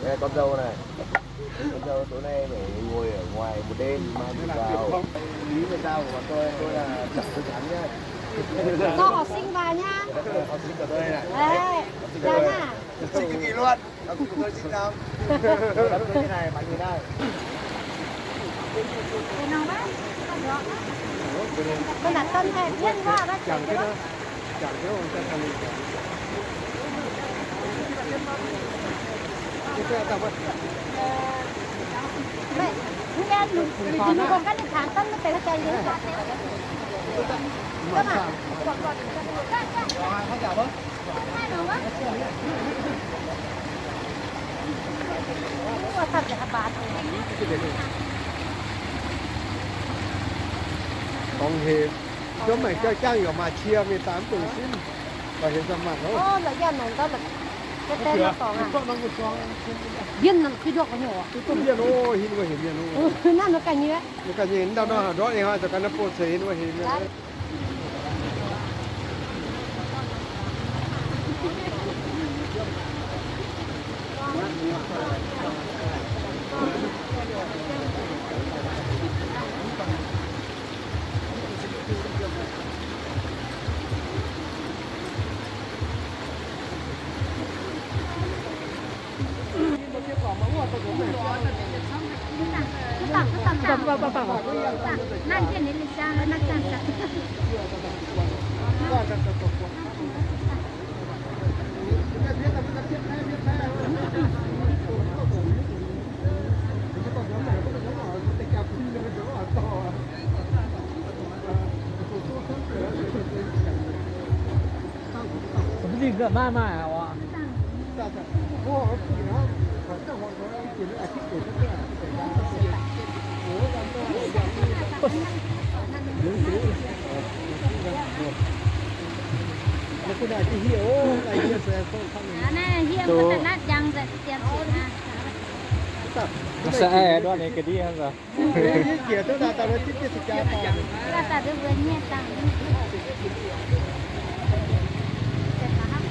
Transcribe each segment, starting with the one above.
Đây, con dâu này. Con dâu tối nay phải ngồi ở ngoài một đêm mai mới vào. Tí nữa ra của bọn tôi, tôi là chở tôi chắn nhá. Cho học sinh vào nhá. Học sinh của tôi này. Đấy, học sinh của tôi. Xin cực kỳ luôn. Học sinh của tôi xin lắm. Tôi đóng tôi thế này, bạn nhìn đây. Con đặt tên này, biết qua đó. Dongh hec, jomv maengc jauv jangv yaac maaih cie mingh daaih mv dungx simv. Baac hec daaih mangc oc. Mbienv nor, mbienv oc, hin wuov hec mienh oc. Naaiv nor ganh nyei, naaiv nor haaix ndortv nyei hnoi, zoux ganh naaiv bouh ceix hin wuov hec mienh. Naaiv hieh mbuo daaih natv njang nzengc, dien cingx aqv. Mv sai, duqv ninh ga'ndiev hnangv nor.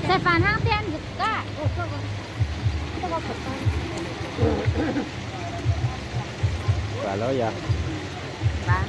Sai faanx hnangv dien gaax. Faanx lorqc yaac. Daaih.